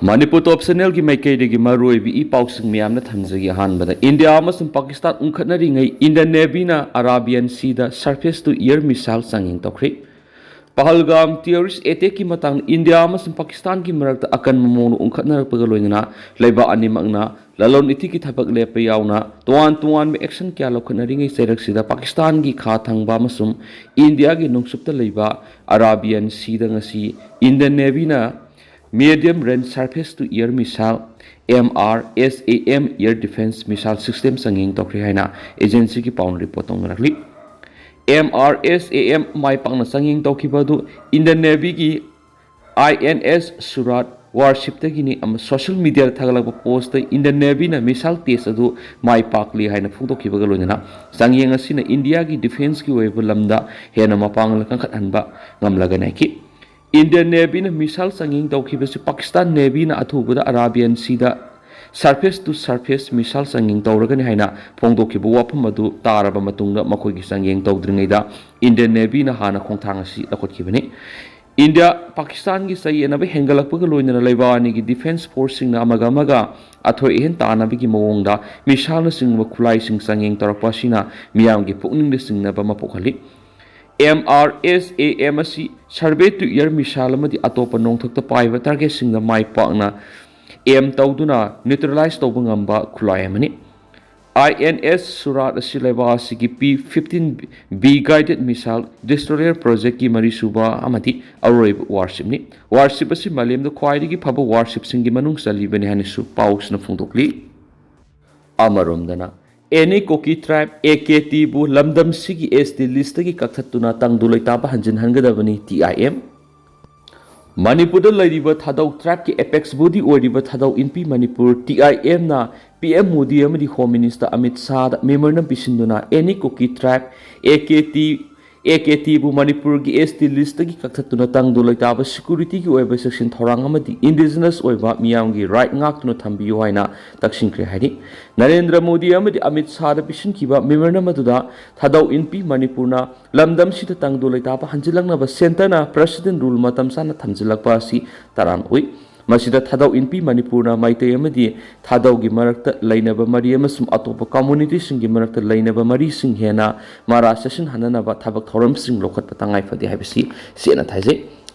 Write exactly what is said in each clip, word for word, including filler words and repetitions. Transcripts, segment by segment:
ꯃꯅꯤꯄꯨꯔ ꯇꯣꯞ ꯆꯦꯅꯦꯜꯒꯤ ꯃꯥꯏꯀꯩꯗꯒꯤ ꯃꯔꯨꯑꯣꯏꯕ ꯏ ꯄꯥꯎꯁꯤꯡ ꯃꯌꯥꯝꯅ ꯊꯝꯖꯒꯦ꯫ ꯑꯍꯥꯟꯕꯗ, ꯏꯟꯗꯤꯌꯥ ꯑꯃꯁꯨꯡ ꯄꯥꯀꯤꯁꯇꯥꯟ ꯎꯪꯈꯠꯅꯔꯤꯉꯩ Indian Navy ꯅ Arabian Sea the surface to air missile ꯆꯥꯡꯌꯦꯡ ꯇꯧꯈ꯭ꯔꯦ꯫ ꯄꯍꯜꯒꯥꯝ terrorist attack ꯀꯤ ꯃꯇꯥꯡꯗ ꯏꯟꯗꯤꯌꯥ ꯑꯃꯁꯨꯡ ꯄꯥꯀꯤꯁꯇꯥꯟꯒꯤ ꯃꯔꯛꯇ ꯑꯀꯟꯕ ꯃꯑꯣꯡꯗ ꯎꯪꯈꯠꯅꯔꯛꯄꯒ ꯂꯣꯏꯅꯅ ꯂꯩꯕꯥꯛ ꯑꯅꯤꯃꯛꯅ ꯂꯂꯣꯟ ꯏꯇꯤꯛꯀꯤ ꯊꯕꯛ ꯂꯦꯞꯄ ꯌꯥꯎꯅ ꯇꯣꯉꯥꯟ ꯇꯣꯉꯥꯟꯕ action ꯀꯌꯥ ꯂꯧꯈꯠꯅꯔꯤꯉꯩ ꯆꯩꯔꯛꯁꯤꯗ ꯄꯥꯀꯤꯁꯇꯥꯟꯒꯤ ꯈꯥ ꯊꯪꯕ ꯑꯃꯁꯨꯡ ꯏꯟꯗꯤꯌꯥꯒꯤ ꯅꯣꯡꯆꯨꯞꯇ ꯂꯩꯕ Arabian Sea ꯗ ꯉꯁꯤ Indian Navy ꯅ medium range surface to air missile, M R S A M, air defense missile system ꯆꯥꯡꯌꯦꯡ ꯇꯧꯈ꯭ꯔꯦ ꯍꯥꯏꯅ agency ꯒꯤ ꯄꯥꯎꯅ report ꯇꯧꯅꯔꯛꯂꯤ꯫ M R S A M ꯃꯥꯏ ꯄꯥꯛꯅ ꯆꯥꯡꯌꯦꯡ ꯇꯧꯈꯤꯕ ꯑꯗꯨ Indian Navy ꯒꯤ I N S Surat warship ꯇꯒꯤꯅꯤ ꯑꯃ-, social media ꯗ ꯊꯥꯒꯠꯂꯛꯄ post ꯇ Indian Navy ꯅ missile test ꯑꯗꯨ ꯃꯥꯏ ꯄꯥꯛꯂꯤ ꯍꯥꯏꯅ ꯐꯣꯡꯗꯣꯛꯈꯤꯕꯒ ꯂꯣꯏꯅꯅ ꯆꯥꯡꯌꯦꯡ ꯑꯁꯤꯅ ꯏꯟꯗꯤꯌꯥꯒꯤ defence ꯀꯤ ꯑꯣꯏꯕ ꯂꯝꯗ ꯍꯦꯟꯅ ꯃꯄꯥꯡꯒꯜ ꯀꯟꯈꯠꯍꯟꯕ ꯉꯝꯂꯒꯅꯤ ꯍꯥꯏꯈꯤ꯫ Indian Navy ꯅ missile ꯆꯥꯡꯌꯦꯡ ꯇꯧꯈꯤꯕꯁꯤ ꯄꯥꯀꯤꯁꯇꯥꯟ Navy ꯅ ꯑꯊꯨꯕꯗ Arabian Sea the surface to surface missile ꯆꯥꯡꯌꯦꯡ ꯇꯧꯔꯒꯅꯤ ꯍꯥꯏꯅ ꯐꯣꯡꯗꯣꯛꯈꯤꯕ ꯋꯥꯐꯝ ꯑꯗꯨ ꯇꯥꯔꯕ ꯃꯇꯨꯡꯗ ꯃꯈꯣꯏꯒꯤ ꯆꯥꯡꯌꯦꯡ ꯇꯧꯗ꯭ꯔꯤꯉꯩꯗ Indian Navy ꯅ ꯍꯥꯟꯅ ꯈꯣꯡꯊꯥꯡ ꯑꯁꯤ ꯂꯧꯈꯠꯈꯤꯕꯅꯤ꯫ ꯏꯟꯗꯤꯌꯥ ꯄꯥꯀꯤꯁꯇꯥꯟꯒꯤ ꯆꯌꯦꯠꯅꯕ ꯍꯦꯟꯒꯠꯂꯛꯄꯒ ꯂꯣꯏꯅꯅ ꯂꯩꯕꯥꯛ ꯑꯅꯤꯒꯤ defence force ꯁꯤꯡꯅ ꯑꯃꯒ ꯑꯃꯒ ꯑꯊꯣꯏ ꯑꯍꯦꯟ ꯇꯥꯟꯅꯕꯒꯤ ꯃꯑꯣꯡꯗ missile ꯅꯆꯤꯡꯕ ꯈꯨꯠꯂꯥꯏꯁꯤꯡ ꯆꯥꯡꯌꯦꯡ ꯇꯧꯔꯛꯄ ꯑꯁꯤꯅ ꯃꯤꯌꯥꯝꯒꯤ ꯄꯨꯛꯅꯤꯡꯗ ꯆꯤꯡꯅꯕ ꯑꯃ ꯄꯣꯛꯍꯜꯂꯤ꯫ M R S A M ꯑꯁꯤ survey to air missile ꯑꯃꯗꯤ ꯑꯇꯣꯞꯄ ꯅꯣꯡꯊꯛꯇ ꯄꯥꯏꯕ target ꯁꯤꯡꯗ ꯃꯥꯏ ꯄꯥꯛꯅ aim ꯇꯧꯗꯨꯅ neutralize ꯇꯧꯕ ꯉꯝꯕ ꯈꯨꯠꯂꯥꯏ ꯑꯃꯅꯤ꯫ I N S Surat ꯑꯁꯤ ꯂꯩꯕꯥꯛ ꯑꯁꯤꯒꯤ P fifteen B guided missile destroyer project ꯀꯤ ꯃꯔꯤꯁꯨꯕ ꯑꯃꯗꯤ ꯑꯔꯣꯏꯕ warship ꯅꯤ꯫ Warship ꯑꯁꯤ ꯃꯥꯂꯦꯝꯗ ꯈ꯭ꯋꯥꯏꯗꯒꯤ ꯐꯕ warship ꯁꯤꯡꯒꯤ ꯃꯅꯨꯡ ꯆꯜꯂꯤꯕꯅꯤ ꯍꯥꯏꯅꯁꯨ ꯄꯥꯎꯁꯤꯅ ꯐꯣꯡꯗꯣꯛꯂꯤ꯫ ꯑꯃꯔꯣꯝꯗꯅ, Any Kuki Tribe, A K T, ꯕꯨ ꯂꯝꯗꯝꯁꯤꯒꯤ S T list ꯇꯒꯤ ꯀꯛꯊꯠꯇꯨꯅ ꯇꯪꯗꯨ ꯂꯩꯇꯥꯕ ꯍꯟꯖꯤꯟꯍꯟꯒꯗꯕꯅꯤ, T I M꯫ ꯃꯅꯤꯄꯨꯔꯗ ꯂꯩꯔꯤꯕ ꯊꯥꯗꯧ tribe ꯀꯤ apex body ꯑꯣꯏꯔꯤꯕ ꯊꯥꯗꯧ ꯏꯟꯄꯤ ꯃꯅꯤꯄꯨꯔ, T I M, ꯅ P M ꯃꯣꯗꯤ ꯑꯃꯗꯤ Home Minister Amit ꯁꯥꯍꯗ memorandum ꯄꯤꯁꯤꯟꯗꯨꯅ Any Kuki Tribe, A K T, A K T, ꯕꯨ ꯃꯅꯤꯄꯨꯔꯒꯤ S T list ꯇꯒꯤ ꯀꯛꯊꯠꯇꯨꯅ ꯇꯪꯗꯨ ꯂꯩꯇꯥꯕ security ꯒꯤ ꯑꯣꯏꯕ section ꯊꯧꯔꯥꯡ ꯑꯃꯗꯤ indigenous ꯑꯣꯏꯕ ꯃꯤꯌꯥꯝꯒꯤ right ꯉꯥꯛꯇꯨꯅ ꯊꯝꯕꯤꯌꯨ ꯍꯥꯏꯅ ꯇꯛꯁꯤꯟꯈ꯭ꯔꯦ ꯍꯥꯏꯔꯤ꯫ ꯅꯔꯦꯟꯗ꯭ꯔ ꯃꯣꯗꯤ ꯑꯃꯗꯤ ꯑꯃꯤꯠ ꯁꯥꯍꯗ ꯄꯤꯁꯤꯟꯈꯤꯕ memorandum ꯑꯗꯨꯗ ꯊꯥꯗꯧ ꯏꯟꯄꯤ ꯃꯅꯤꯄꯨꯔꯅ ꯂꯝꯗꯝꯁꯤꯗ ꯇꯪꯗꯨ ꯂꯩꯇꯥꯕ ꯍꯟꯖꯤꯜꯂꯛꯅꯕ centre ꯅ President Rule ꯃꯇꯝ ꯆꯥꯅ ꯊꯝꯖꯤꯜꯂꯛꯄ ꯑꯁꯤ ꯇꯔꯥꯝ ꯑꯣꯏ꯫ ꯃꯁꯤꯗ ꯊꯥꯗꯧ ꯏꯟꯄꯤ ꯃꯅꯤꯄꯨꯔꯅ ꯃꯩꯇꯩ ꯑꯃꯗꯤ ꯊꯥꯗꯧꯒꯤ ꯃꯔꯛꯇ ꯂꯩꯅꯕ ꯃꯔꯤ ꯑꯃꯁꯨꯡ ꯑꯇꯣꯞꯄ ꯀꯝꯃꯨꯅꯤꯇꯤꯁꯤꯡꯒꯤ ꯃꯔꯛꯇ ꯂꯩꯅꯕ ꯃꯔꯤꯁꯤꯡ ꯍꯦꯟꯅ ꯃꯔꯥ ꯆꯦꯠꯁꯤꯟꯍꯟꯅꯅꯕ ꯊꯕꯛ ꯊꯧꯔꯝꯁꯤꯡ ꯂꯧꯈꯠꯄ ꯇꯉꯥꯏ ꯐꯗꯦ ꯍꯥꯏꯕꯁꯤ ꯆꯦꯠꯅ ꯊꯥꯖꯩ꯫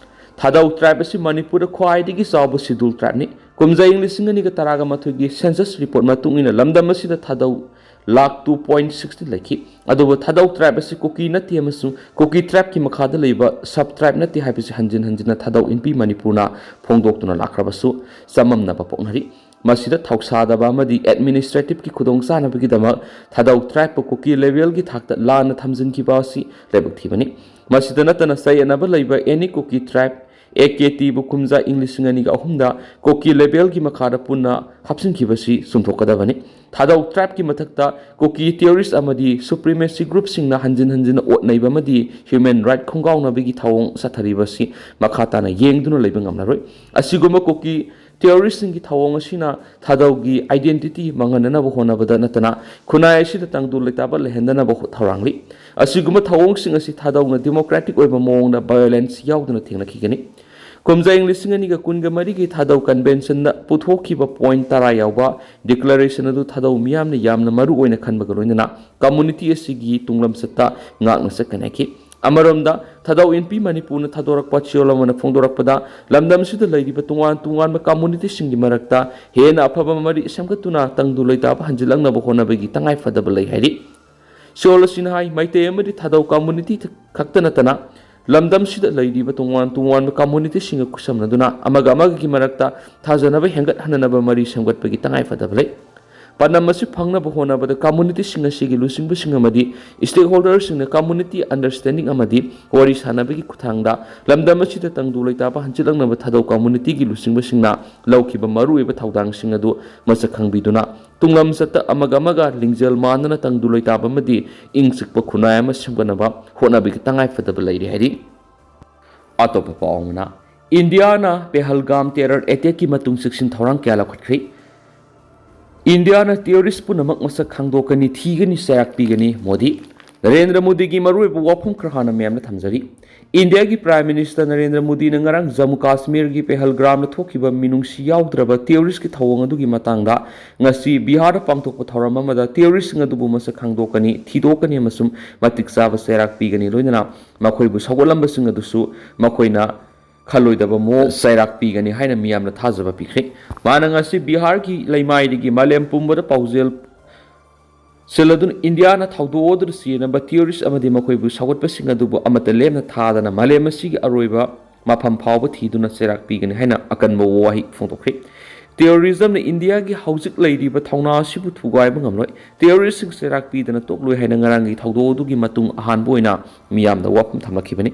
ꯊꯥꯗꯧ ꯇ꯭ꯔꯥꯏꯕ ꯑꯁꯤ ꯃꯅꯤꯄꯨꯔꯗ ꯈ꯭ꯋꯥꯏꯗꯒꯤ ꯆꯥꯎꯕ ꯁꯤꯗꯨꯜ ꯇ꯭ꯔꯥꯏꯕꯅꯤ꯫ ꯀꯨꯝꯖꯥ ꯏꯪ ꯂꯤꯁꯤꯡ ꯑꯅꯤꯒ ꯇꯔꯥꯒ ꯃꯥꯊꯣꯏꯒꯤ ꯁꯦꯟꯁꯁ ꯔꯤꯄꯣꯔꯠ ꯃꯇꯨꯡ ꯏꯟꯅ ꯂꯝꯗꯝ ꯑꯁꯤꯗ ꯊꯥꯗꯧ ꯂꯥꯈ two point sixty ꯂꯩꯈꯤ꯫ ꯑꯗꯨꯕꯨ ꯊꯥꯗꯧ ꯇ꯭ꯔꯥꯏꯕ ꯑꯁꯤ ꯀꯨꯀꯤ ꯅꯠꯇꯦ ꯑꯃꯁꯨꯡ ꯀꯨꯀꯤ ꯇ꯭ꯔꯥꯏꯕꯀꯤ ꯃꯈꯥꯗ ꯂꯩꯕ ꯁꯕ ꯇ꯭ꯔꯥꯏꯕ ꯅꯠꯇꯦ ꯍꯥꯏꯕꯁꯤ ꯍꯟꯖꯤꯟ ꯍꯟꯖꯤꯟꯅ ꯊꯥꯗꯧ ꯏꯟꯄꯤ ꯃꯅꯤꯄꯨꯔꯅ ꯐꯣꯡꯗꯣꯛꯇꯨꯅ ꯂꯥꯛꯈ꯭ꯔꯕꯁꯨ ꯆꯃꯝꯅꯕ ꯄꯣꯛꯅꯔꯤ꯫ ꯃꯁꯤꯗ ꯊꯧꯁꯥꯗꯕ ꯑꯃꯗꯤ ꯑꯦꯗꯃꯤꯅꯤꯁꯇ꯭ꯔꯦꯇꯤꯚꯀꯤ ꯈꯨꯗꯣꯡꯆꯥꯅꯕꯒꯤꯗꯃꯛ ꯊꯥꯗꯧ ꯇ꯭ꯔꯥꯏꯕꯄꯨ ꯀꯨꯀꯤ ꯂꯦꯚꯦꯜꯒꯤ ꯊꯥꯛꯇ ꯂꯥꯟꯅ ꯊꯝꯖꯤꯟꯈꯤꯕ ꯑꯁꯤ ꯂꯥꯏꯕꯛ ꯊꯤꯕꯅꯤ꯫ ꯃꯁꯤꯗ ꯅꯠꯇꯅ ꯆꯌꯦꯠꯅꯕ ꯂꯩꯕ ꯑꯦꯅꯤ ꯀꯨꯀꯤ ꯇ꯭ꯔꯥꯏꯕ, ꯑꯦ ꯀꯦ ꯇꯤꯕꯨ ꯀꯨꯝꯖꯥ ꯏꯪ ꯂꯤꯁꯤꯡ ꯑꯅꯤꯒ ꯑꯍꯨꯝꯗ ꯀꯨꯀꯤ ꯂꯦꯚꯦꯜꯒꯤ ꯃꯈꯥꯗ ꯄꯨꯟꯅ ꯍꯥꯞꯆꯤꯟꯈꯤꯕꯁꯤ ꯆꯨꯝꯊꯣꯛꯀꯗꯕꯅꯤ꯫ ꯊꯥꯗꯧ ꯇ꯭ꯔꯥꯏꯕꯀꯤ ꯃꯊꯛꯇ ꯀꯨꯀꯤ ꯇꯦꯔꯣꯔꯤꯁ ꯑꯃꯗꯤ ꯁꯨꯄ꯭ꯔꯤꯃꯦꯁꯤ ꯒ꯭ꯔꯨꯞꯁꯤꯡꯅ ꯍꯟꯖꯤꯟ ꯍꯟꯖꯤꯟꯅ ꯑꯣꯠ ꯅꯩꯕ ꯑꯃꯗꯤ ꯍ꯭ꯌꯨꯃꯦꯟ ꯔꯥꯏꯠ ꯈꯣꯡꯒꯥꯎꯅꯕꯒꯤ ꯊꯧꯑꯣꯡ ꯆꯠꯊꯔꯤꯕ ꯑꯁꯤ ꯃꯈꯥ ꯇꯥꯅ ꯌꯦꯡꯗꯨꯅ ꯂꯩꯕ ꯉꯝꯂꯔꯣꯏ꯫ ꯑꯁꯤꯒꯨꯝꯕ ꯀꯨꯀꯤ ꯇꯦꯔꯣꯔꯤꯁꯁꯤꯡꯒꯤ ꯊꯧꯑꯣꯡ ꯑꯁꯤꯅ ꯊꯥꯗꯧꯒꯤ ꯑꯥꯏꯗꯦꯟꯇꯤꯇꯤ ꯃꯥꯡꯍꯟꯅꯅꯕ ꯍꯣꯠꯅꯕꯗ ꯅꯠꯇꯅ ꯈꯨꯟꯅꯥꯏ ꯑꯁꯤꯗ ꯇꯪꯗꯨ ꯂꯩꯇꯥꯕ ꯂꯩꯍꯟꯗꯅꯕ ꯍꯣ-, ꯊꯧꯔꯥꯡꯂꯤ꯫ ꯑꯁꯤꯒꯨꯝꯕ ꯊꯧꯑꯣꯡꯁꯤꯡ ꯑꯁꯤ ꯊꯥꯗꯧꯅ ꯗꯦꯃꯣꯀ꯭ꯔꯦꯇꯤꯛ ꯑꯣꯏꯕ ꯃꯑꯣꯡꯗ ꯚꯥꯏꯑꯣꯂꯦꯟꯁ ꯌꯥꯎꯗꯅ ꯊꯦꯡꯅꯈꯤꯒꯅꯤ꯫ ꯀꯨꯝꯖꯥ ꯏꯪ ꯂꯤꯁꯤꯡ ꯑꯅꯤꯒ ꯀꯨꯟꯒ ꯃꯔꯤꯒꯤ ꯊꯥꯗꯧ ꯀꯟꯚꯦꯟꯁꯟꯗ ꯄꯨꯊꯣꯛꯈꯤꯕ ꯄꯣꯏꯟꯠ ꯇꯔꯥ ꯌꯥꯎꯕ ꯗꯤꯀ꯭ꯂꯥꯔꯦꯁꯟ ꯑꯗꯨ ꯊꯥꯗꯧ ꯃꯤꯌꯥꯝꯅ ꯌꯥꯝꯅ ꯃꯔꯨ ꯑꯣꯏꯅ ꯈꯟꯕꯒ ꯂꯣꯏꯅꯅ ꯀꯝꯃꯨꯅꯤꯇꯤ ꯑꯁꯤꯒꯤ ꯇꯨꯡꯂꯝꯆꯠꯇ ꯉꯥꯛꯅ ꯆꯠꯀꯅꯤ ꯍꯥꯏꯈꯤ꯫ ꯑꯃꯔꯣꯝꯗ, ꯊꯥꯗꯧ ꯏꯟꯄꯤ ꯃꯅꯤꯄꯨꯔꯅ ꯊꯥꯗꯣꯔꯛꯄ ꯆꯦꯔꯣꯜ ꯑꯃꯅ ꯐꯣꯡꯗꯣꯔꯛꯄꯗ, ꯂꯝꯗꯝ ꯑꯁꯤꯗ ꯂꯩꯔꯤꯕ ꯇꯣꯉꯥꯟ ꯇꯣꯉꯥꯟꯕ ꯀꯝꯃꯨꯅꯤꯇꯤꯁꯤꯡꯒꯤ ꯃꯔꯛꯇ ꯍꯦꯟꯅ ꯑꯐꯕ ꯃꯔꯤ ꯁꯦꯝꯒꯠꯇꯨꯅ ꯇꯪꯗꯨ ꯂꯩꯇꯥꯕ ꯍꯟꯖꯤꯜꯂꯛꯅꯕ ꯍꯣꯠꯅꯕꯒꯤ ꯇꯉꯥꯏꯐꯗꯕ ꯂꯩ ꯍꯥꯏꯔꯤ꯫ ꯆꯦꯔꯣꯜ ꯑꯁꯤꯅ ꯍꯥꯏ, ꯃꯩꯇꯩ ꯑꯃꯗꯤ ꯊꯥꯗꯧ ꯀꯝꯃꯨꯅꯤꯇꯤ ꯈꯛꯇ ꯅꯠꯇꯅ ꯂꯝꯗꯝꯁꯤꯗ ꯂꯩꯔꯤꯕ ꯇꯣꯉꯥꯟ ꯇꯣꯉꯥꯟꯕ ꯀꯝꯃꯨꯅꯤꯇꯤꯁꯤꯡꯒ ꯈꯨꯠꯁꯝꯅꯗꯨꯅ ꯑꯃꯒ ꯑꯃꯒꯒꯤ ꯃꯔꯛꯇ ꯊꯥꯖꯅꯕ ꯍꯦꯟꯒꯠꯍꯟꯅꯅꯕ ꯃꯔꯤ ꯁꯦꯝꯒꯠꯄꯒꯤ ꯇꯉꯥꯏꯐꯗꯕ ꯂꯩ꯫ ꯄꯥꯟꯗꯝ ꯑꯁꯤ ꯐꯪꯅꯕ ꯍꯣꯠꯅꯕꯗ ꯀꯝꯃꯨꯅꯤꯇꯤꯁꯤꯡ ꯑꯁꯤꯒꯤ ꯂꯨꯆꯤꯡꯕꯁꯤꯡ ꯑꯃꯗꯤ ꯁ꯭ꯇꯦꯛꯍꯣꯜꯗꯔꯁꯤꯡꯅ ꯀꯝꯃꯨꯅꯤꯇꯤ ꯑꯟꯗꯔꯁ꯭ꯇꯦꯟꯗꯤꯡ ꯑꯃꯗꯤ ꯋꯥꯔꯤ ꯁꯥꯅꯕꯒꯤ ꯈꯨꯠꯊꯥꯡꯗ ꯂꯝꯗꯝ ꯑꯁꯤꯗ ꯇꯪꯗꯨ ꯂꯩꯇꯥꯕ ꯍꯟꯖꯤꯜꯂꯛꯅꯕ ꯊꯥꯗꯧ ꯀꯝꯃꯨꯅꯤꯇꯤꯒꯤ ꯂꯨꯆꯤꯡꯕꯁꯤꯡꯅ ꯂꯧꯈꯤꯕ ꯃꯔꯨꯑꯣꯏꯕ ꯊꯧꯗꯥꯡꯁꯤꯡ ꯑꯗꯨ ꯃꯁꯛ ꯈꯪꯕꯤꯗꯨꯅ ꯇꯨꯡꯂꯝꯆꯠꯇ ꯑꯃꯒ ꯑꯃꯒ ꯂꯤꯡꯖꯦꯜ ꯃꯥꯟꯅꯅ ꯇꯪꯗꯨ ꯂꯩꯇꯥꯕ ꯑꯃꯗꯤ ꯏꯪ ꯆꯤꯛꯄ ꯈꯨꯟꯅꯥꯏ ꯑꯃ ꯁꯦꯝꯒꯠꯅꯕ ꯍꯣꯠꯅꯕꯒꯤ ꯇꯉꯥꯏꯐꯗꯕ ꯂꯩꯔꯤ ꯍꯥꯏꯔꯤ꯫ ꯑꯇꯣꯞꯄ ꯄꯥꯎ ꯑꯃꯅ, ꯏꯟꯗꯤꯌꯥꯅ ꯄꯦꯍꯜꯒꯥꯝ ꯇꯦꯔꯔ ꯑꯦꯇꯦꯛꯀꯤ ꯃꯇꯨꯡ ꯆꯦꯛꯁꯤꯟ ꯊꯧꯔꯥꯡ ꯀꯌꯥ ꯂꯧꯈꯠꯈ꯭ꯔꯦ꯫ ꯏꯟꯗꯤꯌꯥꯅ ꯇꯦꯔꯣꯔꯤꯁ ꯄꯨꯝꯅꯃꯛ ꯃꯁꯛ ꯈꯪꯗꯣꯛꯀꯅꯤ, ꯊꯤꯒꯅꯤ, ꯆꯩꯔꯥꯛ ꯄꯤꯒꯅꯤ, ꯃꯣꯗꯤ꯫ ꯅꯔꯦꯟꯗ꯭ꯔ ꯃꯣꯗꯤꯒꯤ ꯃꯔꯨꯑꯣꯏꯕ ꯋꯥꯐꯝ ꯈꯔ ꯍꯥꯟꯅ ꯃꯌꯥꯝꯗ ꯊꯝꯖꯔꯤ꯫ ꯏꯟꯗꯤꯌꯥꯒꯤ Prime Minister ꯅꯔꯦꯟꯗ꯭ꯔ ꯃꯣꯗꯤꯅ ꯉꯔꯥꯡ ꯖꯝꯃꯨ ꯀꯥꯁꯃꯤꯔꯒꯤ ꯄꯦꯍꯜꯒ꯭ꯔꯥꯝꯗ ꯊꯣꯛꯈꯤꯕ ꯃꯤꯅꯨꯡꯁꯤ ꯌꯥꯎꯗ꯭ꯔꯕ terrorist ꯀꯤ ꯊꯧꯑꯣꯡ ꯑꯗꯨꯒꯤ ꯃꯇꯥꯡꯗ ꯉꯁꯤ ꯕꯤꯍꯥꯔꯗ ꯄꯥꯡꯊꯣꯛꯄ ꯊꯧꯔꯝ ꯑꯃꯗ terrorist ꯁꯤꯡ ꯑꯗꯨꯕꯨ ꯃꯁꯛ ꯈꯪꯗꯣꯛꯀꯅꯤ, ꯊꯤꯗꯣꯛꯀꯅꯤ ꯑꯃꯁꯨꯡ ꯃꯇꯤꯛ ꯆꯥꯕ ꯆꯩꯔꯥꯛ ꯄꯤꯒꯅꯤ, ꯂꯣꯏꯅꯅ ꯃꯈꯣꯏꯕꯨ ꯁꯧꯒꯠꯂꯝꯕꯁꯤꯡ ꯑꯗꯨꯁꯨ ꯃꯈꯣꯏꯅ ꯈꯜꯂꯣꯏꯗꯕ ꯃꯑꯣꯡ ꯆꯩꯔꯥꯛ ꯄꯤꯒꯅꯤ ꯍꯥꯏꯅ ꯃꯤꯌꯥꯝꯅ ꯊꯥꯖꯕ ꯄꯤꯈ꯭ꯔꯦ꯫ ꯃꯥꯅ ꯉꯁꯤ ꯕꯤꯍꯥꯔꯒꯤ ꯂꯩꯃꯥꯏꯗꯒꯤ ꯃꯥꯂꯦꯝ ꯄꯨꯝꯕꯗ ꯄꯥꯎꯖꯦꯜ ꯁꯤꯜꯂꯗꯨꯅ ꯏꯟꯗꯤꯌꯥꯅ ꯊꯧꯗꯣꯛꯗꯨꯅ ꯆꯦꯟꯅꯕ terrorist ꯑꯃꯗꯤ ꯃꯈꯣꯏꯕꯨ ꯁꯧꯒꯠꯄꯁꯤꯡ ꯑꯗꯨꯕꯨ ꯑꯃꯠꯇ ꯂꯦꯝꯅ ꯊꯥꯗꯅ ꯃꯥꯂꯦꯝ ꯑꯁꯤꯒꯤ ꯑꯔꯣꯏꯕ ꯃꯐꯝ ꯐꯥꯎꯕ ꯊꯤꯗꯨꯅ ꯆꯩꯔꯥꯛ ꯄꯤꯒꯅꯤ ꯍꯥꯏꯅ ꯑꯀꯟꯕ ꯋꯥꯍꯩ ꯐꯣꯡꯗꯣꯛꯈ꯭ꯔꯦ꯫ Terrorism ꯅ ꯏꯟꯗꯤꯌꯥꯒꯤ ꯍꯧꯖꯤꯛ ꯂꯩꯔꯤꯕ ꯊꯧꯅꯥ ꯑꯁꯤꯕꯨ ꯊꯨꯒꯥꯏꯕ ꯉꯝꯂꯣꯏ, terrorist ꯁꯤꯡ ꯆꯩꯔꯥꯛ ꯄꯤꯗꯅ ꯇꯣꯛꯂꯣꯏ ꯍꯥꯏꯅ ꯉꯔꯥꯡꯒꯤ ꯊꯧꯗꯣꯛ ꯑꯗꯨꯒꯤ ꯃꯇꯨꯡ ꯑꯍꯥꯟꯕ ꯑꯣꯏꯅ ꯃꯤꯌꯥꯝꯗ ꯋꯥꯐꯝ ꯊꯝꯂꯛꯈꯤꯕꯅꯤ꯫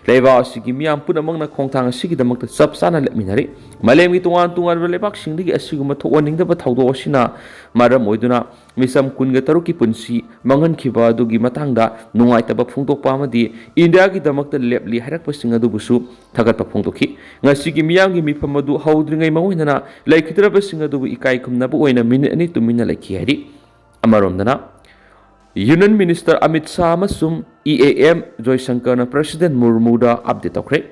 ꯂꯩꯕꯥꯛ ꯑꯁꯤꯒꯤ ꯃꯤꯌꯥꯝ ꯄꯨꯝꯅꯃꯛꯅ ꯈꯣꯡꯊꯥꯡ ꯑꯁꯤꯒꯤꯗꯃꯛꯇ ꯆꯞ ꯆꯥꯅ ꯂꯦꯞꯃꯤꯟꯅꯔꯤ꯫ ꯃꯥꯂꯦꯝꯒꯤ ꯇꯣꯉꯥꯟ ꯇꯣꯉꯥꯟꯕ ꯂꯩꯕꯥꯛꯁꯤꯡꯗꯒꯤ ꯑꯁꯤꯒꯨꯝꯕ ꯊꯣꯛꯍꯟꯅꯤꯡꯗꯕ ꯊꯧꯗꯣꯛ ꯑꯁꯤꯅ ꯃꯔꯝ ꯑꯣꯏꯗꯨꯅ ꯃꯤꯆꯝ ꯀꯨꯟꯒ ꯇꯔꯨꯛꯀꯤ ꯄꯨꯟꯁꯤ ꯃꯥꯡꯍꯟꯈꯤꯕ ꯑꯗꯨꯒꯤ ꯃꯇꯥꯡꯗ ꯅꯨꯡꯉꯥꯏꯇꯕ ꯐꯣꯡꯗꯣꯛꯄ ꯑꯃꯗꯤ ꯏꯟꯗꯤꯌꯥꯒꯤꯗꯃꯛꯇ ꯂꯦꯞꯂꯤ ꯍꯥꯏꯔꯛꯄꯁꯤꯡ ꯑꯗꯨꯕꯨꯁꯨ ꯊꯥꯒꯠꯄ ꯐꯣꯡꯗꯣꯛꯈꯤ꯫ ꯉꯁꯤꯒꯤ ꯃꯤꯌꯥꯝꯒꯤ ꯃꯤꯐꯝ ꯑꯗꯨ ꯍꯧꯗ꯭ꯔꯤꯉꯩ ꯃꯥꯡꯑꯣꯏꯅꯅ ꯂꯩꯈꯤꯗ꯭ꯔꯕꯁꯤꯡ ꯑꯗꯨꯕꯨ ꯏꯀꯥꯏ ꯈꯨꯝꯅꯕ ꯑꯣꯏꯅ ꯃꯤꯅꯤꯠ ꯑꯅꯤ ꯇꯨꯃꯤꯟꯅ ꯂꯩꯈꯤ ꯍꯥꯏꯔꯤ꯫ ꯑꯃꯔꯣꯝꯗꯅ, Union Minister ꯑꯃꯤꯠ ꯁꯥꯍ ꯑꯃꯁꯨꯡ E A M ꯖꯣꯏꯁꯪꯀꯔꯅ President ꯃꯨꯔꯃꯨꯗ update ꯇꯧꯈ꯭ꯔꯦ꯫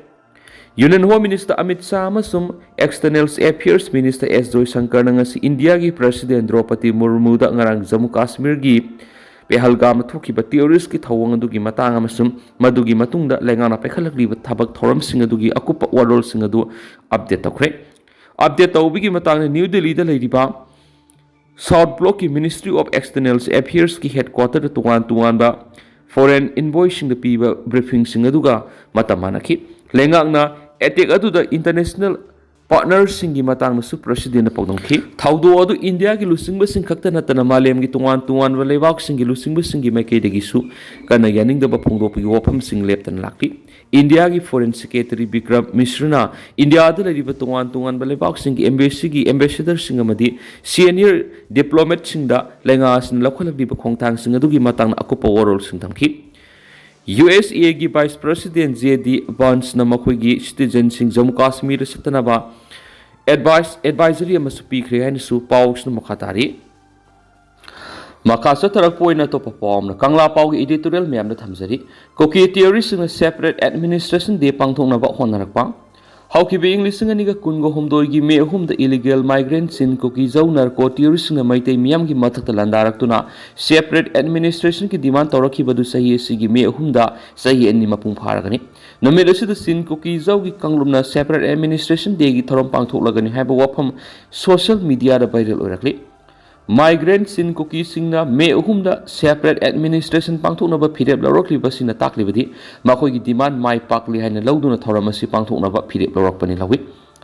Union Home Minister Amit Shah ꯑꯃꯁꯨꯡ External Affairs Minister ꯑꯦꯁ ꯖꯣꯏꯁꯪꯀꯔꯅ ꯉꯁꯤ ꯏꯟꯗꯤꯌꯥꯒꯤ President ꯗ꯭ꯔꯧꯄꯗꯤ ꯃꯨꯔꯃꯨꯗ ꯉꯔꯥꯡ ꯖꯝꯃꯨ ꯀꯥꯁꯃꯤꯔꯒꯤ ꯄꯦꯍꯜꯒꯥꯝꯗ ꯊꯣꯛꯈꯤꯕ terrorist ꯀꯤ ꯊꯧꯑꯣꯡ ꯑꯗꯨꯒꯤ ꯃꯇꯥꯡ ꯑꯃꯁꯨꯡ ꯃꯗꯨꯒꯤ ꯃꯇꯨꯡꯗ ꯂꯩꯉꯥꯛꯅ ꯄꯥꯏꯈꯠꯂꯛꯂꯤꯕ ꯊꯕꯛ ꯊꯧꯔꯝꯁꯤꯡ ꯑꯗꯨꯒꯤ ꯑꯀꯨꯞꯄ ꯋꯥꯔꯣꯜꯁꯤꯡ ꯑꯗꯨ update ꯇꯧꯈ꯭ꯔꯦ꯫ Update ꯇꯧꯕꯒꯤ ꯃꯇꯥꯡꯗ ꯅ꯭ꯌꯨ ꯗꯤꯜꯂꯤꯗ ꯂꯩꯔꯤꯕ South Block ꯀꯤ Ministry of External Affairs ꯀꯤ headquarter ꯗ ꯇꯣꯉꯥꯟ ꯇꯣꯉꯥꯟꯕ foreign envoy ꯁꯤꯡꯗ ꯄꯤꯕ briefing ꯁꯤꯡ ꯑꯗꯨꯒ ꯃꯇꯝ ꯃꯥꯟꯅꯈꯤ꯫ ꯂꯩꯉꯥꯛꯅ attack ꯑꯗꯨꯗ international partner ꯁꯤꯡꯒꯤ ꯃꯇꯥꯡꯗꯁꯨ President ꯅ ꯄꯥꯎꯗꯝꯈꯤ꯫ ꯊꯧꯗꯣꯛ ꯑꯗꯨ ꯏꯟꯗꯤꯌꯥꯒꯤ ꯂꯨꯆꯤꯡꯕꯁꯤꯡ ꯈꯛꯇ ꯅꯠꯇꯅ ꯃꯥꯂꯦꯝꯒꯤ ꯇꯣꯉꯥꯟ ꯇꯣꯉꯥꯟꯕ ꯂꯩꯕꯥꯛꯁꯤꯡꯒꯤ ꯂꯨꯆꯤꯡꯕꯁꯤꯡꯒꯤ ꯃꯥꯏꯀꯩꯗꯒꯤꯁꯨ ꯀꯟꯅ ꯌꯥꯅꯤꯡꯗꯕ ꯐꯣꯡꯗꯣꯛꯄꯒꯤ ꯋꯥꯐꯝꯁꯤꯡ ꯂꯦꯞꯇꯅ ꯂꯥꯛꯂꯤ꯫ ꯏꯟꯗꯤꯌꯥꯒꯤ Foreign Secretary ꯕꯤꯀ꯭ꯔꯝ ꯃꯤꯁ꯭ꯔꯅ ꯏꯟꯗꯤꯌꯥꯗ ꯂꯩꯔꯤꯕ ꯇꯣꯉꯥꯟ ꯇꯣꯉꯥꯟꯕ ꯂꯩꯕꯥꯛꯁꯤꯡꯒꯤ embassy ꯒꯤ ambassador ꯁꯤꯡ ꯑꯃꯗꯤ senior diplomat ꯁꯤꯡꯗ ꯂꯩꯉꯥꯛ ꯑꯁꯤꯅ ꯂꯧꯈꯠꯂꯛꯂꯤꯕ ꯈꯣꯡꯊꯥꯡꯁꯤꯡ ꯑꯗꯨꯒꯤ ꯃꯇꯥꯡꯗ ꯑꯀꯨꯞꯄ ꯋꯥꯔꯣꯜꯁꯤꯡ ꯊꯝꯈꯤ꯫ ꯌꯨ ꯑꯦꯁ ꯑꯦ ꯒꯤ Vice President ꯖꯦ ꯗꯤ ꯚꯥꯟꯁꯅ ꯃꯈꯣꯏꯒꯤ citizen ꯁꯤꯡ ꯖꯝꯃꯨ ꯀꯥꯁꯃꯤꯔꯗ ꯆꯠꯇꯅꯕ advice, advisory ꯑꯃꯁꯨ ꯄꯤꯈ꯭ꯔꯦ ꯍꯥꯏꯅꯁꯨ ꯄꯥꯎꯁꯤꯅ ꯃꯈꯥ ꯇꯥꯔꯤ꯫ ꯃꯈꯥ ꯆꯠꯊꯔꯛꯄ ꯑꯣꯏꯅ ꯑꯇꯣꯞꯄ ꯄꯥꯎ ꯑꯃꯅ ꯀꯪꯂꯥ ꯄꯥꯎꯒꯤ editorial ꯃꯌꯥꯝꯗ ꯊꯝꯖꯔꯤ꯫ ꯀꯨꯀꯤ ꯇꯤꯑꯣꯔꯤꯁꯁꯤꯡꯅ separate administration day ꯄꯥꯡꯊꯣꯛꯅꯕ ꯍꯣꯠꯅꯔꯛꯄ꯫ ꯍꯧꯈꯤꯕ ꯏꯪ ꯂꯤꯁꯤꯡ ꯑꯅꯤꯒ ꯀꯨꯟꯒ ꯍꯨꯝꯗꯣꯏꯒꯤ ꯃꯦ ꯑꯍꯨꯝꯗ illegal migrant ꯆꯤꯟ ꯀꯨꯀꯤ ꯖꯧ narco terroristꯁꯤꯡꯅ ꯃꯩꯇꯩ ꯃꯤꯌꯥꯝꯒꯤ ꯃꯊꯛꯇ ꯂꯥꯟꯗꯥꯔꯛꯇꯨꯅ separate administrationꯒꯤ demand ꯇꯧꯔꯛꯈꯤꯕꯗꯨ ꯆꯍꯤ ꯑꯁꯤꯒꯤ ꯃꯦ ꯑꯍꯨꯝꯗ ꯆꯍꯤ ꯑꯅꯤ ꯃꯄꯨꯡ ꯐꯥꯔꯒꯅꯤ꯫ ꯅꯨꯃꯤꯠ ꯑꯁꯤꯗ ꯆꯤꯟ ꯀꯨꯀꯤ ꯖꯧꯒꯤ ꯀꯥꯡꯂꯨꯞꯅ separate administration dayꯒꯤ ꯊꯧꯔꯝ ꯄꯥꯡꯊꯣꯛꯂꯒꯅꯤ ꯍꯥꯏꯕ ꯋꯥꯐꯝ social mediaꯗ viral ꯑꯣꯏꯔꯛꯂꯤ꯫ Migrant ꯆꯤꯟ ꯀꯨꯀꯤꯁꯤꯡꯅ ꯃꯦ ꯑꯍꯨꯝꯗ separate administration ꯄꯥꯡꯊꯣꯛꯅꯕ ꯐꯤꯔꯦꯞ ꯂꯧꯔꯛꯂꯤꯕꯁꯤꯅ ꯇꯥꯛꯂꯤꯕꯗꯤ ꯃꯈꯣꯏꯒꯤ demand ꯃꯥꯏ ꯄꯥꯛꯂꯤ ꯍꯥꯏꯅ ꯂꯧꯗꯨꯅ ꯊꯧꯔꯝ ꯑꯁꯤ ꯄꯥꯡꯊꯣꯛꯅꯕ ꯐꯤꯔꯦꯞ ꯂꯧꯔꯛꯄꯅꯤ ꯂꯧꯏ꯫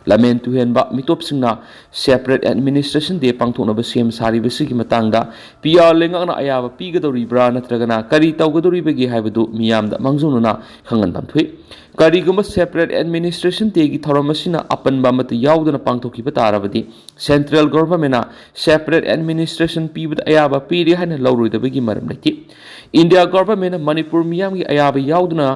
ꯂꯝꯍꯦꯟ ꯇꯨꯍꯦꯟꯕ ꯃꯤꯇꯣꯞꯁꯤꯡꯅ separate administration day ꯄꯥꯡꯊꯣꯛꯅꯕ ꯁꯦꯝ ꯁꯥꯔꯤꯕꯁꯤꯒꯤ ꯃꯇꯥꯡꯗ ꯄꯤ ꯑꯥꯔ ꯂꯩꯉꯥꯛꯅ ꯑꯌꯥꯕ ꯄꯤꯒꯗꯧꯔꯤꯕ꯭ꯔꯥ ꯅꯠꯇ꯭ꯔꯒꯅ ꯀꯔꯤ ꯇꯧꯒꯗꯧꯔꯤꯕꯒꯦ ꯍꯥꯏꯕꯗꯨ ꯃꯤꯌꯥꯝꯗ ꯃꯥꯡꯖꯧꯅꯅ ꯈꯪꯍꯟꯐꯝ ꯊꯣꯛꯏ꯫ ꯀꯔꯤꯒꯨꯝꯕ separate administration dayꯒꯤ ꯊꯧꯔꯝ ꯑꯁꯤꯅ ꯑꯄꯟꯕ ꯑꯃꯠꯇ ꯌꯥꯎꯗꯅ ꯄꯥꯡꯊꯣꯛꯈꯤꯕ ꯇꯥꯔꯕꯗꯤ central governmentꯅ separate administration ꯄꯤꯕꯗ ꯑꯌꯥꯕ ꯄꯤꯔꯦ ꯍꯥꯏꯅ ꯂꯧꯔꯣꯏꯗꯕꯒꯤ ꯃꯔꯝ ꯂꯩꯇꯦ꯫ India governmentꯅ ꯃꯅꯤꯄꯨꯔ ꯃꯤꯌꯥꯝꯒꯤ ꯑꯌꯥꯕ ꯌꯥꯎꯗꯅ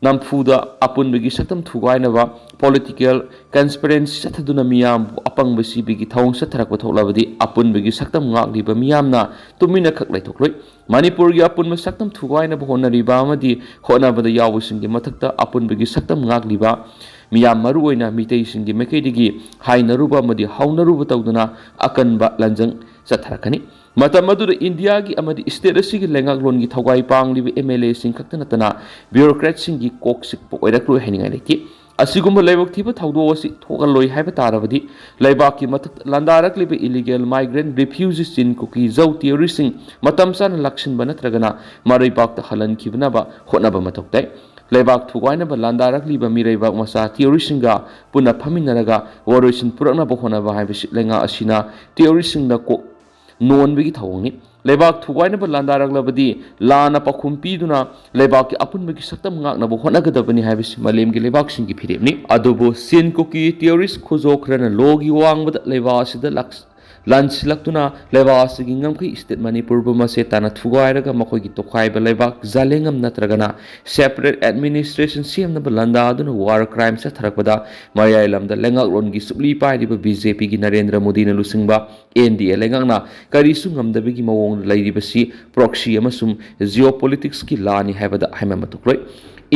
ꯅꯝꯐꯨꯗ ꯑꯄꯨꯟꯕꯒꯤ ꯁꯛꯇꯝ ꯊꯨꯒꯥꯏꯅꯕ political conspiracy ꯆꯠꯊꯗꯨꯅ ꯃꯤꯌꯥꯝꯕꯨ ꯑꯄꯪꯕ ꯁꯤꯕꯒꯤ ꯊꯧꯑꯣꯡ ꯆꯠꯊꯔꯛꯄ ꯊꯣꯛꯂꯕꯗꯤ ꯑꯄꯨꯟꯕꯒꯤ ꯁꯛꯇꯝ ꯉꯥꯛꯂꯤꯕ ꯃꯤꯌꯥꯝꯅ ꯇꯨꯃꯤꯟꯅ ꯈꯛ ꯂꯩꯊꯣꯛꯂꯣꯏ꯫ ꯃꯅꯤꯄꯨꯔꯒꯤ ꯑꯄꯨꯟꯕ ꯁꯛꯇꯝ ꯊꯨꯒꯥꯏꯅꯕ ꯍꯣꯠꯅꯔꯤꯕ ꯑꯃꯗꯤ ꯍꯣꯠꯅꯕꯗ ꯌꯥꯎꯕꯁꯤꯡꯒꯤ ꯃꯊꯛꯇ ꯑꯄꯨꯟꯕꯒꯤ ꯁꯛꯇꯝ ꯉꯥꯛꯂꯤꯕ ꯃꯤꯌꯥꯝ, ꯃꯔꯨꯑꯣꯏꯅ ꯃꯤꯇꯩꯁꯤꯡꯒꯤ ꯃꯥꯏꯀꯩꯗꯒꯤ ꯍꯥꯏꯅꯔꯨꯕ ꯑꯃꯗꯤ ꯍꯧꯅꯔꯨꯕ ꯇꯧꯗꯨꯅ ꯑꯀꯟꯕ ꯂꯥꯟꯖꯪ ꯆꯠꯊꯔꯛꯀꯅꯤ꯫ ꯃꯇꯝ ꯑꯗꯨꯗ ꯏꯟꯗꯤꯌꯥꯒꯤ ꯑꯃꯗꯤ state ꯑꯁꯤꯒꯤ ꯂꯩꯉꯥꯛꯂꯣꯟꯒꯤ ꯊꯧꯒꯥꯏ ꯄꯥꯡꯂꯤꯕ MLAꯁꯤꯡ ꯈꯛꯇ ꯅꯠꯇꯅ bureaucratꯁꯤꯡꯒꯤ ꯀꯣꯛ ꯆꯤꯛꯄ ꯑꯣꯏꯔꯛꯂꯣꯏ ꯍꯥꯏꯅꯤꯡꯉꯥꯏ ꯂꯩꯇꯦ꯫ ꯑꯁꯤꯒꯨꯝꯕ ꯂꯥꯏꯕꯛ ꯊꯤꯕ ꯊꯧꯗꯣꯛ ꯑꯁꯤ ꯊꯣꯛꯍꯜꯂꯣꯏ ꯍꯥꯏꯕ ꯇꯥꯔꯕꯗꯤ ꯂꯩꯕꯥꯛꯀꯤ ꯃꯊꯛꯇ ꯂꯥꯟꯗꯥꯔꯛꯂꯤꯕ illegal migrant refugee ꯆꯤꯟ ꯀꯨꯀꯤ ꯖꯧ terroristꯁꯤꯡ ꯃꯇꯝ ꯆꯥꯅ ꯂꯥꯛꯁꯤꯟꯕ ꯅꯠꯇ꯭ꯔꯒꯅ ꯃꯔꯩꯕꯥꯛꯇ ꯍꯜꯍꯟꯈꯤꯅꯕ ꯍꯣꯠꯅꯕ ꯃꯊꯧ ꯇꯥꯏ꯫ ꯂꯩꯕꯥꯛ ꯊꯨꯒꯥꯏꯅꯕ ꯂꯥꯟꯗꯥꯔꯛꯂꯤꯕ ꯃꯤꯔꯩꯕꯥꯛ ꯃꯆꯥ terroristꯁꯤꯡꯒ ꯄꯨꯟꯅ ꯐꯝꯃꯤꯟꯅꯔꯒ ꯋꯥꯔꯣꯏꯁꯤꯟ ꯄꯨꯔꯛꯅꯕ ꯍꯣꯠꯅꯕ ꯍꯥꯏꯕꯁꯤ ꯂꯩꯉꯥꯛ ꯑꯁꯤꯅ terroristꯁꯤꯡꯗ ꯀꯣꯛ ꯅꯣꯟꯕꯒꯤ ꯊꯧꯑꯣꯡꯅꯤ꯫ ꯂꯩꯕꯥꯛ ꯊꯨꯒꯥꯏꯅꯕ ꯂꯥꯟꯗꯥꯔꯛꯂꯕꯗꯤ ꯂꯥꯟꯅ ꯄꯥꯎꯈꯨꯝ ꯄꯤꯗꯨꯅ ꯂꯩꯕꯥꯛꯀꯤ ꯑꯄꯨꯟꯕꯒꯤ ꯁꯛꯇꯝ ꯉꯥꯛꯅꯕ ꯍꯣꯠꯅꯒꯗꯕꯅꯤ ꯍꯥꯏꯕꯁꯤ ꯃꯥꯂꯦꯝꯒꯤ ꯂꯩꯕꯥꯛꯁꯤꯡꯒꯤ ꯐꯤꯔꯦꯞꯅꯤ꯫ ꯑꯗꯨꯕꯨ ꯆꯤꯟ ꯀꯨꯀꯤ terrorist ꯈꯨꯖꯣ ꯈꯔꯅ lawꯒꯤ ꯋꯥꯡꯃꯗ ꯂꯩꯕꯥꯛ ꯑꯁꯤꯗ ꯂꯥꯛ-, ꯂꯥꯟꯁꯤꯜꯂꯛꯇꯨꯅ ꯂꯩꯕꯥꯛ ꯑꯁꯤꯒꯤ ꯉꯝꯈꯩ state ꯃꯅꯤꯄꯨꯔꯕꯨ ꯃꯆꯦꯠ ꯇꯥꯅ ꯊꯨꯒꯥꯏꯔꯒ ꯃꯈꯣꯏꯒꯤ ꯇꯣꯈꯥꯏꯕ ꯂꯩꯕꯥꯛ ꯖꯥꯂꯦꯡꯉꯝ ꯅꯠꯇ꯭ꯔꯒꯅ separate administration ꯁꯦꯝꯅꯕ ꯂꯥꯟꯗꯥꯗꯨꯅ war crime ꯆꯠꯊꯔꯛꯄꯗ ꯃꯌꯥꯏ ꯂꯝꯗ ꯂꯩꯉꯥꯛꯂꯣꯟꯒꯤ ꯁꯨꯛꯂꯤ ꯄꯥꯏꯔꯤꯕ BJPꯒꯤ ꯅꯔꯦꯟꯗ꯭ꯔ ꯃꯣꯗꯤꯅ ꯂꯨꯆꯤꯡꯕ NDA ꯂꯩꯉꯥꯛꯅ ꯀꯔꯤꯁꯨ ꯉꯝꯗꯕꯒꯤ ꯃꯑꯣꯡꯗ ꯂꯩꯔꯤꯕꯁꯤ proxy ꯑꯃꯁꯨꯡ geopoliticsꯀꯤ ꯂꯥꯅꯤ ꯍꯥꯏꯕꯗ ꯍꯥꯏꯃꯟꯕ ꯊꯣꯛꯂꯣꯏ꯫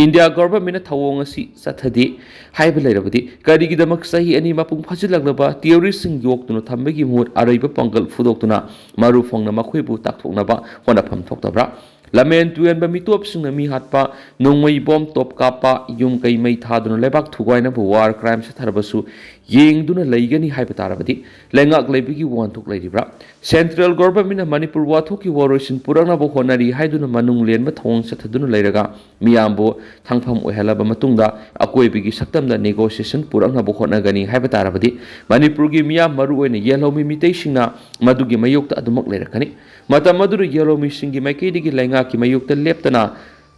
India governmentꯅ ꯊꯧꯑꯣꯡ ꯑꯁꯤ ꯆꯠꯊꯗꯦ ꯍꯥꯏꯕ ꯂꯩꯔꯕꯗꯤ ꯀꯔꯤꯒꯤꯗꯃꯛ ꯆꯍꯤ ꯑꯅꯤ ꯃꯄꯨꯡ ꯐꯥꯖꯤꯜꯂꯛꯂꯕ terroristꯁꯤꯡ ꯌꯣꯛꯇꯨꯅ ꯊꯝꯕꯒꯤ ꯃꯍꯨꯠ ꯑꯔꯩꯕ ꯄꯥꯡꯒꯜ ꯐꯨꯗꯣꯛꯇꯨꯅ ꯃꯔꯨ ꯐꯪꯅ ꯃꯈꯣꯏꯕꯨ ꯇꯥꯛꯊꯣꯛꯅꯕ ꯍꯣꯠꯅꯐꯝ ꯊꯣꯛꯇꯕ꯭ꯔꯥ? ꯂꯝꯍꯦꯟ ꯇꯨꯍꯦꯟꯕ ꯃꯤꯇꯣꯞꯁꯤꯡꯅ ꯃꯤ ꯍꯥꯠꯄ, ꯅꯣꯡꯃꯩ ꯕꯣꯝ ꯇꯣꯞ ꯀꯥꯞꯄ, ꯌꯨꯝ ꯀꯩ ꯃꯩ ꯊꯥꯗꯨꯅ ꯂꯩꯕꯥꯛ ꯊꯨꯒꯥꯏꯅꯕ war crime ꯆꯠꯊꯔꯕꯁꯨ ꯌꯦꯡꯗꯨꯅ ꯂꯩꯒꯅꯤ ꯍꯥꯏꯕ ꯇꯥꯔꯕꯗꯤ ꯂꯩꯉꯥꯛ ꯂꯩꯕꯒꯤ ꯋꯥꯍꯟꯊꯣꯛ ꯂꯩꯔꯤꯕ꯭ꯔꯥ? Central governmentꯅ ꯃꯅꯤꯄꯨꯔ ꯋꯥꯊꯣꯛꯀꯤ ꯋꯥꯔꯣꯏꯁꯤꯟ ꯄꯨꯔꯛꯅꯕ ꯍꯣꯠꯅꯔꯤ ꯍꯥꯏꯗꯨꯅ ꯃꯅꯨꯡ ꯂꯦꯟꯕ ꯊꯧꯑꯣꯡ ꯆꯠꯊꯗꯨꯅ ꯂꯩꯔꯒ ꯃꯤꯌꯥꯝꯕꯨ ꯊꯪꯐꯝ ꯑꯣꯏꯍꯜꯂꯕ ꯃꯇꯨꯡꯗ ꯑꯀꯣꯏꯕꯒꯤ ꯁꯛꯇꯝꯗ negotiation ꯄꯨꯔꯛꯅꯕ ꯍꯣꯠꯅꯒꯅꯤ ꯍꯥꯏꯕ ꯇꯥꯔꯕꯗꯤ ꯃꯅꯤꯄꯨꯔꯒꯤ ꯃꯤꯌꯥꯝ, ꯃꯔꯨꯑꯣꯏꯅ ꯌꯦꯜꯍꯧꯃꯤ ꯃꯤꯇꯩꯁꯤꯡꯅ ꯃꯗꯨꯒꯤ ꯃꯥꯌꯣꯛꯇ ꯑꯗꯨꯃꯛ ꯂꯩꯔꯛꯀꯅꯤ꯫ ꯃꯇꯝ ꯑꯗꯨꯗ ꯌꯦꯜꯍꯧꯃꯤꯁꯤꯡꯒꯤ ꯃꯥꯏꯀꯩꯗꯒꯤ ꯂꯩꯉꯥꯛꯀꯤ ꯃꯥꯌꯣꯛꯇ ꯂꯦꯞꯇꯅ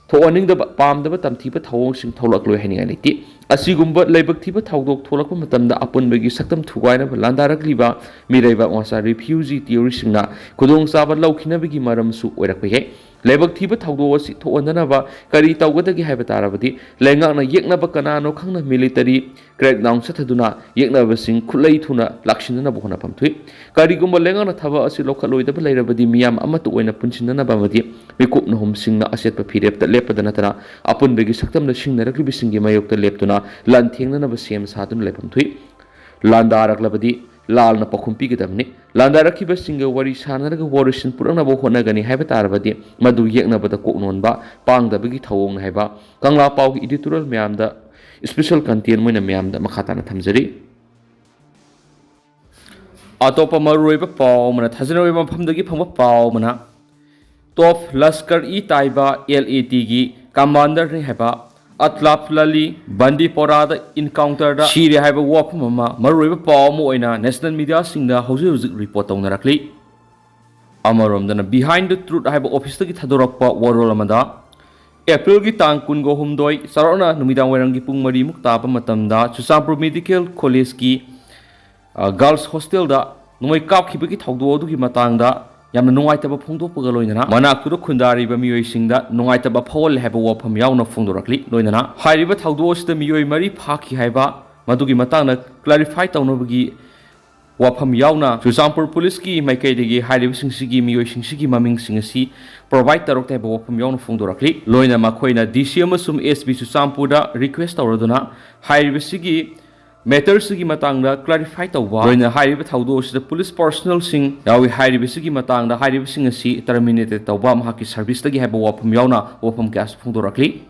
ꯊꯣꯛꯍꯟꯅꯤꯡꯗꯕ, ꯄꯥꯝꯗꯕ ꯇꯝꯊꯤꯕ ꯊꯧꯑꯣꯡꯁꯤꯡ ꯊꯣꯛꯂꯛꯂꯣꯏ ꯍꯥꯏꯅꯤꯡꯉꯥꯏ ꯂꯩꯇꯦ꯫ ꯑꯁꯤꯒꯨꯝꯕ ꯂꯥꯏꯕꯛ ꯊꯤꯕ ꯊꯧꯗꯣꯛ ꯊꯣꯛꯂꯛꯄ ꯃꯇꯝꯗ ꯑꯄꯨꯟꯕꯒꯤ ꯁꯛꯇꯝ ꯊꯨꯒꯥꯏꯅꯕ ꯂꯥꯟꯗꯥꯔꯛꯂꯤꯕ ꯃꯤꯔꯩꯕꯥꯛ ꯃꯆꯥ refugee terroristꯁꯤꯡꯅ ꯈꯨꯗꯣꯡꯆꯥꯕ ꯂꯧꯈꯤꯅꯕꯒꯤ ꯃꯔꯝꯁꯨ ꯑꯣꯏꯔꯛꯄ ꯌꯥꯏ꯫ ꯂꯥꯏꯕꯛ ꯊꯤꯕ ꯊꯧꯗꯣꯛ ꯑꯁꯤ ꯊꯣꯛꯍꯟꯗꯅꯕ ꯀꯔꯤ ꯇꯧꯒꯗꯒꯦ ꯍꯥꯏꯕ ꯇꯥꯔꯕꯗꯤ ꯂꯩꯉꯥꯛꯅ ꯌꯦꯛꯅꯕ ꯀꯅꯥꯅꯣ ꯈꯪꯅ military crackdown ꯆꯠꯊꯗꯨꯅ ꯌꯦꯛꯅꯕꯁꯤꯡ ꯈꯨꯠꯂꯩ ꯊꯨꯅ ꯂꯥꯛꯁꯤꯟꯅꯅꯕ ꯍꯣꯠꯅꯐꯝ ꯊꯣꯛꯏ꯫ ꯀꯔꯤꯒꯨꯝꯕ ꯂꯩꯉꯥꯛꯅ ꯊꯕꯛ ꯑꯁꯤ ꯂꯧꯈꯠꯂꯣꯏꯗꯕ ꯂꯩꯔꯕꯗꯤ ꯃꯤꯌꯥꯝ ꯑꯃꯠꯇ ꯑꯣꯏꯅ ꯄꯨꯟꯁꯤꯟꯅꯅꯕ ꯑꯃꯗꯤ ꯃꯤꯀꯨꯞ ꯅꯍꯨꯝꯁꯤꯡꯅ ꯑꯆꯦꯠꯄ ꯐꯤꯔꯦꯞꯇ ꯂꯦꯞꯄꯗ ꯅꯠꯇꯅ ꯑꯄꯨꯟꯕꯒꯤ ꯁꯛꯇꯝꯗ ꯁꯤꯡꯅꯔꯛꯂꯤꯕꯁꯤꯡꯒꯤ ꯃꯥꯌꯣꯛꯇ ꯂꯦꯞꯇꯨꯅ ꯂꯥꯟꯊꯦꯡꯅꯅꯕ ꯁꯦꯝ ꯁꯥꯗꯨꯅ ꯂꯩꯐꯝ ꯊꯣꯛꯏ꯫ ꯂꯥꯟꯗꯥꯔꯛꯂꯕꯗꯤ ꯂꯥꯜꯅ ꯄꯥꯎꯈꯨꯝ ꯄꯤꯒꯗꯕꯅꯤ꯫ ꯂꯥꯟꯗꯥꯔꯛꯈꯤꯕꯁꯤꯡꯒ ꯋꯥꯔꯤ ꯁꯥꯅꯔꯒ ꯋꯥꯔꯣꯏꯁꯤꯟ ꯄꯨꯔꯛꯅꯕ ꯍꯣꯠꯅꯒꯅꯤ ꯍꯥꯏꯕ ꯇꯥꯔꯕꯗꯤ ꯃꯗꯨ ꯌꯦꯛꯅꯕꯗ ꯀꯣꯛ ꯅꯣꯟꯕ, ꯄꯥꯡꯗꯕꯒꯤ ꯊꯧꯑꯣꯡꯅꯤ ꯍꯥꯏꯕ ꯀꯪꯂꯥ ꯄꯥꯎꯒꯤ editorial ꯃꯌꯥꯝꯗ special content ꯑꯣꯏꯅ ꯃꯌꯥꯝꯗ ꯃꯈꯥ ꯇꯥꯅ ꯊꯝꯖꯔꯤ꯫ ꯑꯇꯣꯞꯄ ꯃꯔꯨꯑꯣꯏꯕ ꯄꯥꯎ ꯑꯃꯅ, ꯊꯥꯖꯅꯕ ꯃꯐꯝꯗꯒꯤ ꯐꯪꯕ ꯄꯥꯎ ꯑꯃꯅ, top Lashkar-e-Taiba, LATꯒꯤ commanderꯅꯤ ꯍꯥꯏꯕ ꯑꯇ꯭ꯂꯥꯐ ꯂꯂꯤ ꯕꯟꯗꯤꯄꯣꯔꯥꯗ encounterꯗ ꯁꯤꯔꯦ ꯍꯥꯏꯕ ꯋꯥꯐꯝ ꯑꯃ ꯃꯔꯨꯑꯣꯏꯕ ꯄꯥꯎ ꯑꯃ ꯑꯣꯏꯅ national mediaꯁꯤꯡꯗ ꯍꯧꯖꯤꯛ ꯍꯧꯖꯤꯛ report ꯇꯧꯅꯔꯛꯂꯤ꯫ ꯑꯃꯔꯣꯝꯗꯅ Behind the Truth ꯍꯥꯏꯕ officeꯇꯒꯤ ꯊꯥꯗꯣꯔꯛꯄ ꯋꯥꯔꯣꯜ ꯑꯃꯗ, Aprilꯒꯤ ꯇꯥꯡ ꯀꯨꯟꯒ ꯍꯨꯝꯗꯣꯏ ꯆꯥꯎꯔꯥꯛꯅ ꯅꯨꯃꯤꯗꯥꯡ ꯋꯥꯏꯔꯝꯒꯤ ꯄꯨꯡ ꯃꯔꯤꯃꯨꯛ ꯇꯥꯕ ꯃꯇꯝꯗ ꯆꯨꯔꯆꯥꯟꯄꯨꯔ medical collegeꯀꯤ ꯑ, girls hostelꯗ ꯅꯣꯡꯃꯩ ꯀꯥꯞꯈꯤꯕꯒꯤ ꯊꯧꯗꯣꯛ ꯑꯗꯨꯒꯤ ꯃꯇꯥꯡꯗ ꯌꯥꯝꯅ ꯅꯨꯡꯉꯥꯏꯇꯕ ꯐꯣꯡꯗꯣꯛꯄꯒ ꯂꯣꯏꯅꯅ ꯃꯅꯥꯛꯇꯨꯗ ꯈꯨꯟꯗꯥꯔꯤꯕ ꯃꯤꯑꯣꯏꯁꯤꯡꯗ ꯅꯨꯡꯉꯥꯏꯇꯕ ꯐꯥꯎꯍꯜꯂꯦ ꯍꯥꯏꯕ ꯋꯥꯐꯝ ꯌꯥꯎꯅ ꯐꯣꯡꯗꯣꯔꯛꯂꯤ꯫ ꯂꯣꯏꯅꯅ ꯍꯥꯏꯔꯤꯕ ꯊꯧꯗꯣꯛ ꯑꯁꯤꯗ ꯃꯤꯑꯣꯏ ꯃꯔꯤ ꯐꯥꯈꯤ ꯍꯥꯏꯕ ꯃꯗꯨꯒꯤ ꯃꯇꯥꯡꯗ clarify ꯇꯧꯅꯕꯒꯤ ꯋꯥꯐꯝ ꯌꯥꯎꯅ ꯆꯨꯔꯆꯥꯟꯄꯨꯔ ꯄꯨꯂꯤꯁꯀꯤ ꯃꯥꯏꯀꯩꯗꯒꯤ ꯍꯥꯏꯔꯤꯕꯁꯤꯡꯁꯤꯒꯤ ꯃꯤꯑꯣꯏꯁꯤꯡꯁꯤꯒꯤ ꯃꯃꯤꯡꯁꯤꯡ ꯑꯁꯤ provide ꯇꯧꯔꯛꯇꯦ ꯍꯥꯏꯕ ꯋꯥꯐꯝ ꯌꯥꯎꯅ ꯐꯣꯡꯗꯣꯔꯛꯂꯤ꯫ ꯂꯣꯏꯅ ꯃꯈꯣꯏꯅ D C ꯑꯃꯁꯨꯡ S P ꯆꯨꯔꯆꯥꯟꯄꯨꯔꯗ request ꯇꯧꯔꯗꯨꯅ ꯍꯥꯏꯔꯤꯕꯁꯤꯒꯤ matter ꯁꯤꯒꯤ ꯃꯇꯥꯡꯗ clarify ꯇꯧꯕ, ꯂꯣꯏꯅ ꯍꯥꯏꯔꯤꯕ ꯊꯧꯗꯣꯛ ꯑꯁꯤꯗ ꯄꯨꯂꯤꯁ personnel ꯁꯤꯡ ꯌꯥꯎꯏ ꯍꯥꯏꯔꯤꯕꯁꯤꯒꯤ ꯃꯇꯥꯡꯗ ꯍꯥꯏꯔꯤꯕꯁꯤꯡ ꯑꯁꯤ terminated ꯇꯧꯕ ꯃꯍꯥꯛꯀꯤ service ꯇꯒꯤ ꯍꯥꯏꯕ ꯋꯥꯐꯝ ꯌꯥꯎꯅ ꯋꯥꯐꯝ ꯀꯌꯥꯁꯨ ꯐꯣꯡꯗꯣꯔꯛꯂꯤ꯫